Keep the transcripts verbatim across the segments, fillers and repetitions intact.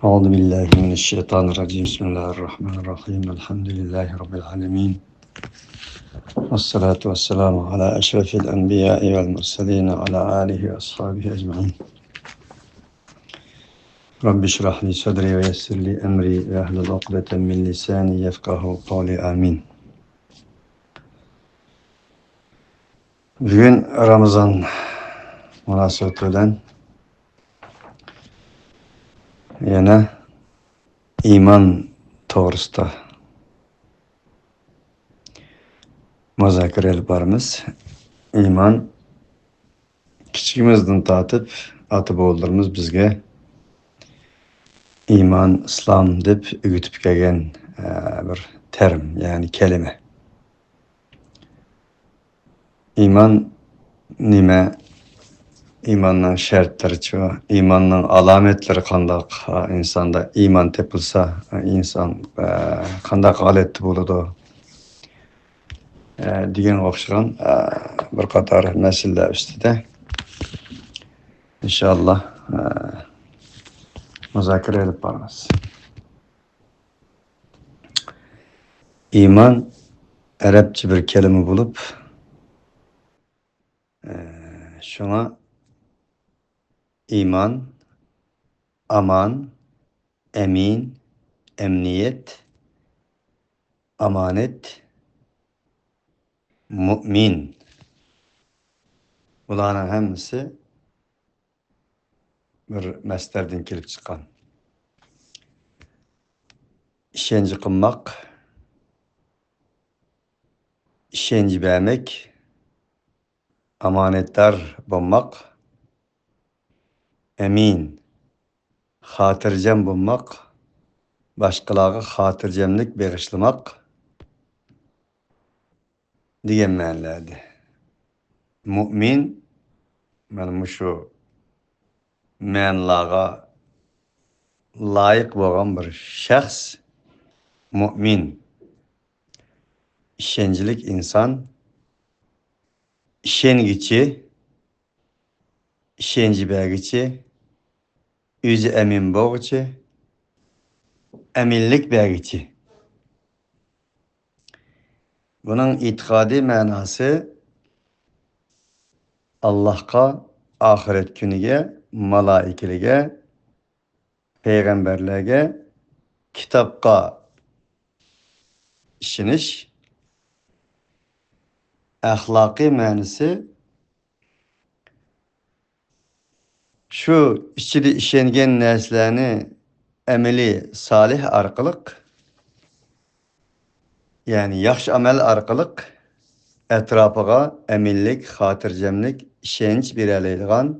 أعوذ بالله من الشيطان الرجيم. بسم الله الرحمن الرحيم. الحمد لله رب العالمين. والصلاة والسلام على أشرف الأنبياء والمرسلين وعلى آله وأصحابه أجمعين. رب اشرح لي صدري ويسر لي أمري واحلل عقدة من لساني يفقهوا قولي. آمين. بۈگۈن رامىزان مۇناسىۋىتى بىلەن يەنە ئىمان توغرىسىدا مۇزاكىرە ئېلىپ بارىمىز. ئىمان، كىچىكىمىزدىن تارتىپ ئاتا-بوۋىلىرىمىز بىزگە ئىمان، ئىسلام دەپ ئۆگىتىپ كەلگەن، ئە، بىر تېرىم، يەنى كەلىمە. ئىمان نېمە؟ ئىماننىڭ شەرتلىرىچۇ؟ ئىماننىڭ ئالامەتلىرى قانداق؟ ئىنساندا ئىمان تېپىلسا، ئىنسان، ئە، قانداق ھالەتتە بولىدۇ؟ ئە، دېگەنگە ئوخشىغان، ئە، بىر قاتار مەسىلىلەر ئۈستىدە، ئىنشائاللا، ئە، مۇزاكىرە ئېلىپ بارىمىز. ئىمان ئەرەبچە بىر كەلىمە بولۇپ، ئە، شۇڭا ئىمان، ئامان، ئەمىن، ئەمنىيەت، ئامانەت، مۇئمىن. بۇلارنىڭ ھەممىسى بىر مەسدەردىن كېلىپ چىققان. ئىشەنچ قىلماق، ئىشەنچ بەرمەك، ئامانەتدار بولماق، ئەمىن، خاتىرجەم بولماق، باشقىلارغا خاتىرجەملىك بېغىشلىماق دېگەن مەنىلەردە. مۇئمىن مانا مۇشۇ مەنىلەرگە لايىق بولغان بىر شەخس مۇئمىن، ئىشەنچلىك ئىنسان، ئىشەنگۈچى، ئىشەنچ بەرگۈچى، ئۆزى ئەمىن بولغۇچى، ئەمىنلىك بەرگۈچى. بۇنىڭ ئېتىقادىي مەناسى ئاللاھقا، ئاخىرەت كۈنىگە، مالائىكىلىرىگە، پەيغەمبەرلەرگە، كىتابقا ئىشىنىش. ئەخلاقىي مەنىسى شۇ ئىچىدە ئىشەنگەن نەرسىلەرنى ئەمەلىي سالىھ ئارقىلىق، يەنى ياخشى ئەمەل ئارقىلىق ئەتراپىغا ئەمىنلىك، خاتىرجەملىك، ئىشەنچ بېرەلەيدىغان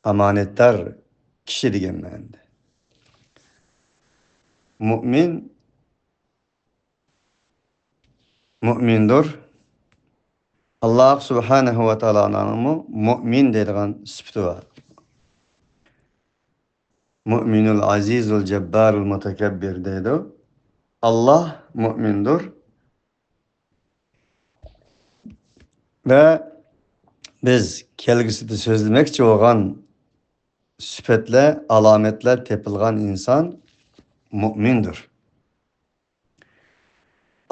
ئامانەتدار كىشى دېگەن مەنىدە. مۇئمىن مۇئمىندۇر. ئاللاھ سۇبھانەھۇ ۋە تائالانىڭمۇ مۇئمىن دەيدىغان سۈپىتى بار. مۇئمىنۇل ئەزىزۇل جەببارۇل مۇتەكەببىر دەيدۇ. ئاللاھ مۇئمىندۇر. ۋە بىز كەلگۈسىدە سۆزلىمەكچى بولغان سۈپەتلەر، ئالامەتلەر تېپىلغان ئىنسان مۇئمىندۇر.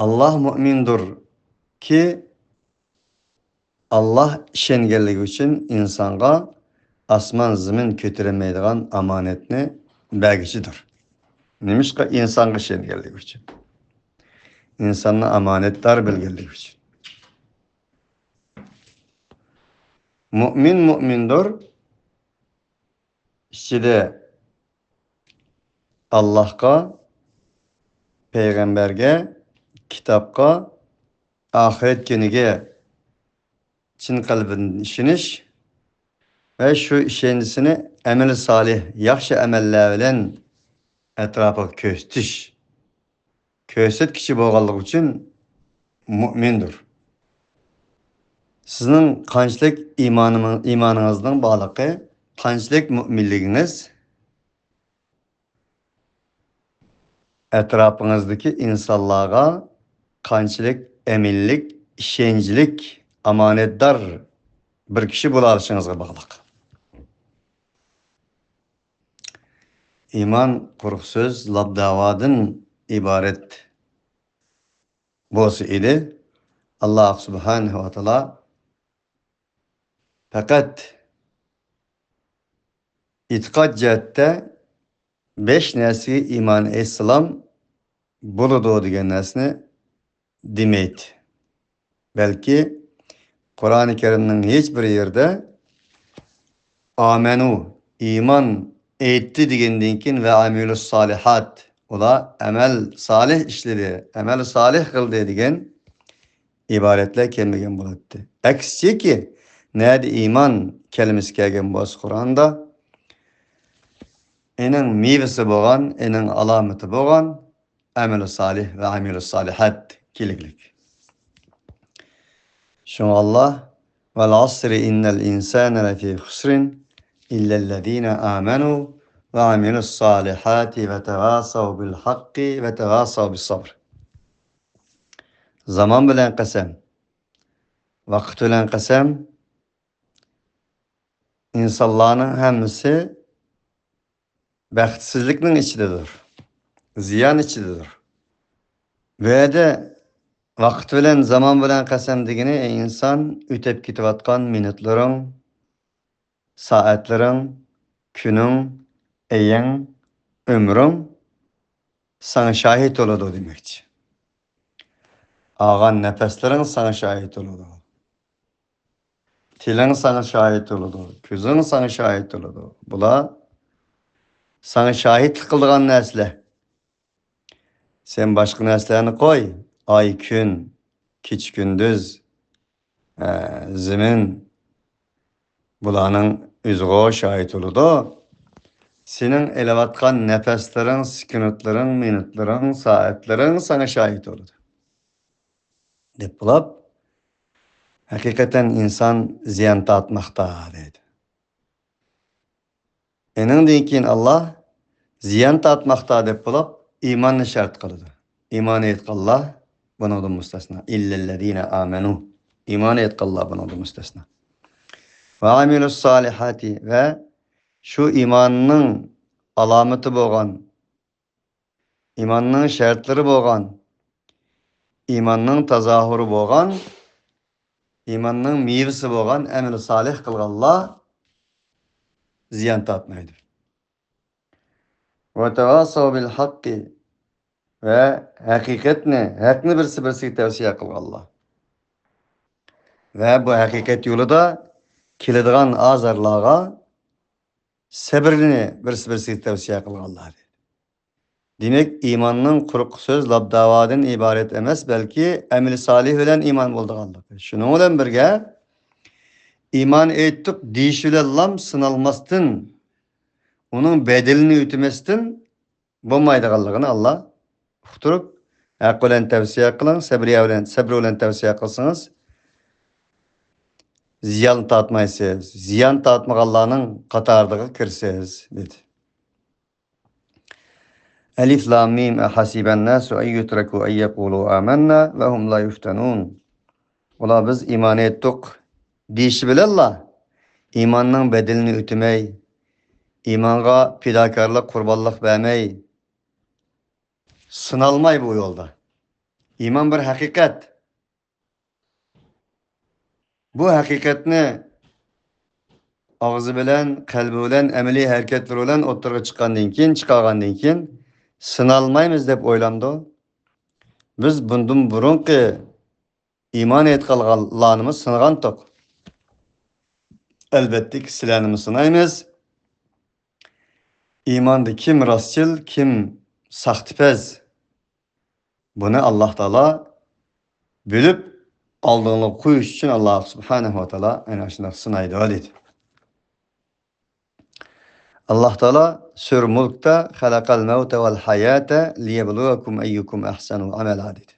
ئاللاھ مۇئمىندۇركى، ئاللاھ ئىشەنگەنلىكى ئۈچۈن ئىنسانغا ئاسمان زېمىن كۆتۈرەلمەيدىغان ئامانەتنى بەرگۈچىدۇر. نېمىشقا؟ ئىنسانغا ئىشەنگەنلىكى ئۈچۈن. ئىنساننى ئامانەتدار بىلگەنلىكى ئۈچۈن. مۇئمىن مۇئمىندۇر. ئىچىدە ئاللاھقا، پەيغەمبەرگە، كىتابقا، ئاخىرەت كۈنىگە چىن قەلبىدىن ئىشىنىش ۋە شۇ ئىشەنچىسىنى ئەمەل سالىھ، ياخشى ئەمەللەر بىلەن ئەتراپىغا كۆرسىتىش، كۆرسەتكۈچى بولغانلىقى ئۈچۈن مۇئمىندۇر. سىزنىڭ قانچىلىك ئىمانىڭىز-، ئىمانىڭىزنىڭ بارلىقى، قانچىلىك مۇئمىنلىكىڭىز ئەتراپىڭىزدىكى ئىنسانلارغا قانچىلىك ئەمىنلىك، ئىشەنچلىك، ئامانەتدار بىر كىشى بولالىشىڭىزغا باغلىق. ئىمان قۇرۇق سۆز، لابداۋادىن ئىبارەت بولسا ئىدى، ئاللاھ سۇبھانەھۇ ۋە تائالا پەقەت ئېتىقاد جەھەتتە بەش نەرسىگە ئىمان ئېيتسىلام بولىدۇ دېگەن نەرسىنى دېمەيدۇ. بەلكى قۇرئانى كەرىمنىڭ ھېچ بىر يېرىدە ئامەنۇ، ئىمان ئېيتتى دېگەندىن كېيىن ۋە ئامىلۇس سالىھات، ئۇلار ئەمەل سالىھ ئىشلىدى، ئەمەل سالىھ قىلدى دېگەن ئىبارەتلەر كەلمىگەن بولاتتى. ئەكسىچىكى، نەدە ئىمان كەلمىسى كەلگەن بولسا قۇرئاندا، ئېنىڭ مېۋىسى بولغان، ئېنىڭ ئالامىتى بولغان ئەمەلۇ سالىھ ۋە ئامىلۇ سالىھات كېلىگلىك. شۇڭا ئاللاھ، ۋەل ئەسرى ئىننەل ئىنسانە لەفى خۇسرىن ئىللەللەزىنە ئامەنۇ ۋە ئامىلۇس سالىھاتى ۋە تەۋاسەۋ بىل ھەققى ۋە تەۋاسەۋ بىس سەبر. زامان بىلەن قەسەم، ۋاقىت بىلەن قەسەم، ئىنسانلارنىڭ ھەممىسى بەختسىزلىكنىڭ ئىچىدىدۇر، زىيان ئىچىدىدۇر. بۇ يەردە ۋاقىت بىلەن، زامان بىلەن قەسەم دېگىنى، ئەي ئىنسان، ئۆتۈپ كېتىۋاتقان مىنۇتلىرىڭ، سائەتلىرىڭ، كۈنۈڭ، ئېيىڭ، ئۆمرۈڭ ساڭا شاھىت بولىدۇ دېمەكچى. ئالغان نەپەسلىرىڭ ساڭا شاھىت بولىدۇ. تىلىڭ ساڭا شاھىت بولىدۇ، كۆزۈڭ ساڭا شاھىت بولىدۇ. بۇلار ساڭا شاھىتلىق قىلىدىغان نەرسىلەر. سەن باشقا نەرسىلەرنى قوي، ئاي، كۈن، كېچە، كۈندۈز، ئە، زېمىن، بۇلارنىڭ ئۆزىغۇ شاھىت بولىدۇ. سېنىڭ ئېلىۋاتقان نەپەسلىرىڭ، سېكۇنتلىرىڭ، مىنۇتلىرىڭ، سائەتلىرىڭ ساڭا شاھىت بولىدۇ. دەپ بولۇپ، ھەقىقەتەن ئىنسان زىيان تارتماقتا دەيدۇ. ئېنىڭدىن كېيىن ئاللاھ زىيان تارتماقتا دەپ بولۇپ، ئىماننى شەرت قىلىدۇ. ئىمان ئېيتقانلار بۇنىڭدىن مۇستەسنا. ئىللەللەزىنە ئامەنۇ. ئىمان ئېيتقانلار بۇنىڭدىن مۇستەسنا. ۋە ئامىلۇس سالىھاتى، ۋە شۇ ئىماننىڭ ئالامىتى بولغان، ئىماننىڭ شەرتلىرى بولغان، ئىماننىڭ تازاھۇرى بولغان، ئىماننىڭ مېۋىسى بولغان ئەمەل سالىھ قىلغانلار زىيان تارتمايدۇ. ۋە تەۋاسەۋ بىل ھەققى، ۋە ھەقىقەتنى، ھەقنى بىرسى بىرسىگە تەۋسىيە قىلغانلار ۋە بۇ ھەقىقەت يولىدا كېلىدىغان ئازارلارغا سەبرىنى بىرسى بىرسىگە تەۋسىيە قىلغانلار. دېمەك، ئىماننىڭ قۇرۇق سۆز، لابداۋادىن ئىبارەت ئەمەس، بەلكى ئەمىلى سالىھ بىلەن ئىمان بولىدىغانلىقى. شۇنىڭ بىلەن بىرگە، ئىمان ئېيتتۇق دېيىش بىلەنلام سىنالماستىن، ئۇنىڭ بەدىلىنى ئۆتىمەستىن بولمايدىغانلىقىنى ئاللاھ ئۇقتۇرۇپ، ھەق بىلەن تەۋسىيە قىلىڭ، سەبرىيە بىلەن، سەبر بىلەن تەۋسىيە قىلسىڭىز، زىيان تارتمايسىز، زىيان تارتمىغانلارنىڭ قاتارىغا كىرىسىز، دېدى. ئەلىف لام مىم، ئەھەسىبەن ناسۇ ئەن يۇترەكۇ ئەن يەقۇلۇ ئامەننا ۋە ھۇم لا يۇفتەنۇن. ئۇلار بىز ئىمان ئېيتتۇق دېيىشى بىلەنلا، ئىماننىڭ بەدىلىنى ئۆتىمەي، ئىمانغا پىداكارلىق، قۇربانلىق بەرمەي، سىنالماي بۇ يولدا. ئىمان بىر ھەقىقەت. بۇ ھەقىقەتنى ئاغزى بىلەن، قەلبى بىلەن، ئەمەلىي ھەرىكەتلىرى بىلەن ئوتتۇرىغا چىققاندىن كېيىن، چىقارغاندىن كېيىن، سىنالمايمىز دەپ ئويلامدۇ؟ بىز بۇندىن بۇرۇنقى ئىمان ئېيتقانلارنىمۇ سىنىغانتۇق. ئەلۋەتتىكى، سىلەرنىمۇ سىنايمىز. ئىماندا كىم راستچىل، كىم ساختىپەز؟ بۇنى ئاللاھ تائالا بىلىپ، ئالدىڭلارغا قويۇش ئۈچۈن ئاللاھ سۇبھانەھۇ ۋە تائالا ئەنە شۇنداق سىنايدۇ، دېدى. ئاللاھ تائالا سۈرە مۇلكتا، خەلەقەل مەۋتە ۋەل ھاياتە لىيەبلۇۋەكۇم ئەييۇكۇم ئەھسەنۇ ئەمەلا، دېدى.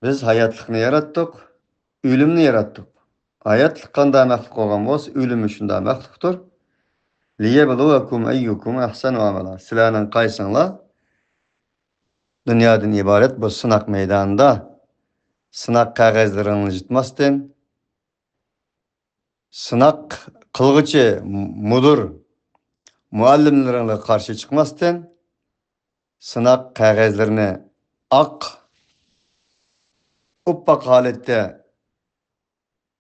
بىز ھاياتلىقنى ياراتتۇق، ئۆلۈمنى ياراتتۇق. ھاياتلىق قانداق مەخلۇق بولغان بولسا، ئۆلۈممۇ شۇنداق مەخلۇقتۇر. لىيەبلۇۋەكۇم ئەييۇكۇم ئەھسەنۇ ئەمەلا. سىلەرنىڭ قايسىڭلار دۇنيادىن ئىبارەت بۇ سىناق مەيدانىدا، سىناق قەغەزلىرىڭنى يىرتماستىن، سىناق قىلغۇچى مۇدىر، مۇئەللىملىرىڭلارغا قارشى چىقماستىن، سىناق قەغەزلىرىنى ئاق، ئوپئاق ھالەتتە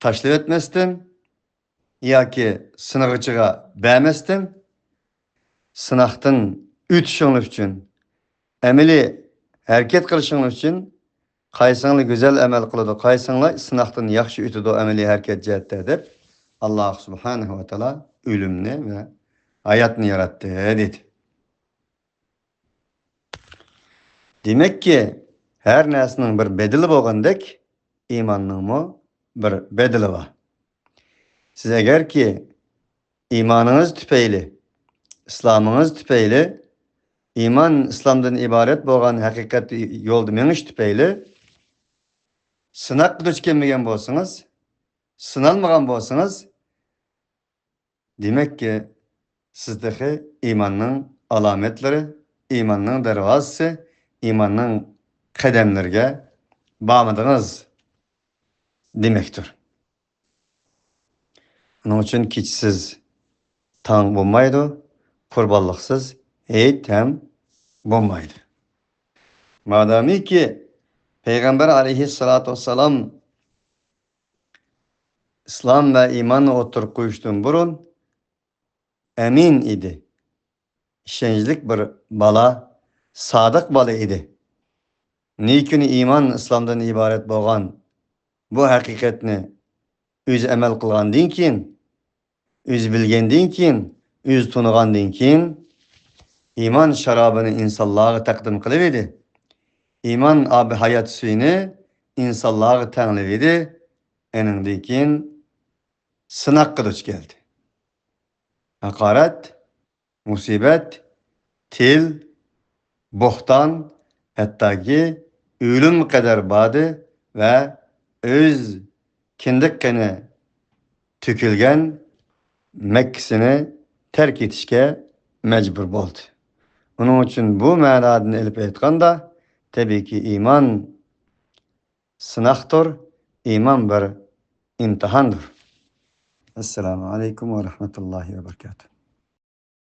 تاشلىۋەتمەستىن ياكى سىنىغۇچىغا بەرمەستىن، سىناقتىن ئۆتۈشۈڭلار ئۈچۈن، ئەمەلىي ھەرىكەت قىلىشىڭلار ئۈچۈن، قايسىڭلار گۈزەل ئەمەل قىلىدۇ، قايسىڭلار سىناقتىن ياخشى ئۆتىدۇ ئەمەلىي ھەرىكەت جەھەتتە دەپ، ئاللاھ سۇبھانەھۇ ۋە تائالا ئۆلۈمنى ۋە ھاياتنى ياراتتى، دېدى. دېمەككى، ھەر نەرسىنىڭ بىر بەدىلى بولغاندەك، ئىماننىڭمۇ بىر بەدىلى بار. سىز ئەگەركى ئىمانىڭىز تۈپەيلى، ئىسلامىڭىز تۈپەيلى، ئىمان ئىسلامدىن ئىبارەت بولغان ھەقىقەت يولدا مېڭىش تۈپەيلى سىناققا دۇچ كەلمىگەن بولسىڭىز، سىنالمىغان بولسىڭىز، دېمەككى، سىز تېخى ئىماننىڭ ئالامەتلىرى، ئىماننىڭ دەرۋازىسى، ئىماننىڭ قەدەملىرىگە بارمىدىڭىز دېمەكتۇر. ئۇنىڭ ئۈچۈن كېچىسىز تاڭ بولمايدۇ، قۇربانلىقسىز ھېيت ھەم بولمايدۇ. مادامىكى، پەيغەمبەر ئەلەيھىسسالاتۇ ۋەسسالام ئىسلام ۋە ئىماننى ئوتتۇرىغا قويۇشتىن بۇرۇن ئەمىن ئىدى. ئىشەنچلىك بىر بالا، سادىق بالا ئىدى. نېكىنى ئىمان ئىسلامدىن ئىبارەت بولغان بۇ ھەقىقەتنى ئۆزى ئەمەل قىلغاندىن كېيىن، ئۆزى بىلگەندىن كېيىن، ئۆزى تونۇغاندىن كېيىن، ئىمان شارابىنى ئىنسانلارغا تەقدىم قىلىۋىدى. ئىمان ئابى ھايات سۈيىنى ئىنسانلارغا تەڭلىۋىدى. ئېنىڭدىن كېيىن سىناققا دۇچ كەلدى. ھاقارەت، مۇسىبەت، تىل، بوھتان، ھەتتاكى ئۆلۈم قەدەر باردى ۋە ئۆز كىندىك قېنى تۆكۈلگەن مەككىسىنى تەرك ئېتىشكە مەجبۇر بولدى. ئۇنىڭ ئۈچۈن بۇ مەنادىن ئېلىپ ئېيتقاندا، تەبىئىيكى ئىمان سىناقتۇر، ئىمان بىر ئىمتىھاندۇر. ئەسسالامۇ ئەلەيكۇم ۋە رەھمەتۇللاھى ۋە بەرىكاتۇھ.